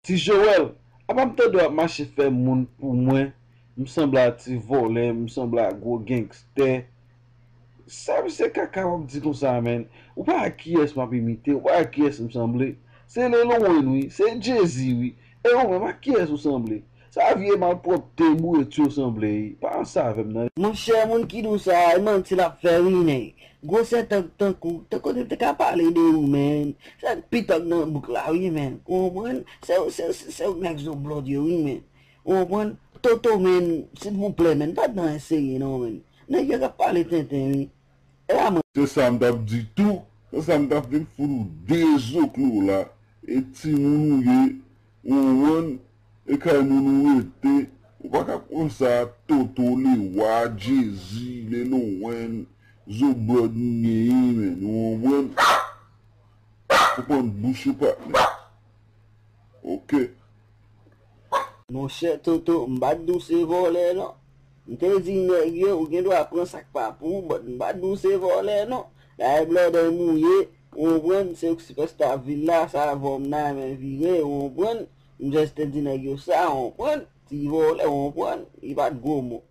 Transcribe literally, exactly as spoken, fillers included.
Ti Joel, apa m tande w ap mache fè moun pou mwen, m sanble a ti vòlè, m sanble a gwo gangstè. Sa misye kaka w ap di konsa, menn? Ou pa wè kiyès m ap imite, ou pa wè kiyès m sanble? Se Lil Wayne wi, se Jay-Z wi. E ou menm, a kiyès ou sanble? Sa vye malpwòpte boure tchou w sanble wi. Pa ansanm avè m nan. Monchè, moun ki di w sa a, e manti l ap fè wi, nèg. Gwosè tank tankou, tankou te, te ka pale de ou, menn. Se pitòk nan bouk la wi, menn. Ou konprann? Se, se, se, se nèg zo blòd yo wi, menn. Ou konprann? Toto, menn, silvouplè, menn, pa t nan enserye non, menn. Nèg yo k ap pale tenten wi. E a mwen. Se sa m t ap di tou. Se sa m t ap vin fout ou de zoklo la. E timoun ou ye, ou konprann? E kay moun ou rete. Ou pa ka pran sa Toto, Lewa, Jay-Z, Lil Wayne, zo blòd m genyen, menn. Ou konprann? Konprann bouch ou patnè. Ok. Monchè Toto, m pa t di w se vòlè non. M te di nèg yo, ou gen dwa pran sa k pa pou ou, but m pa t di w se vòlè non. Dayè blòdè m ou ye, ou konprann, se ou k sipèsta vil la, sa vò m nan men vire, ou konprann. M just te di nèg yo sa, ou konprann. Ti vòlè, ou konprann, li pa t gwo mo.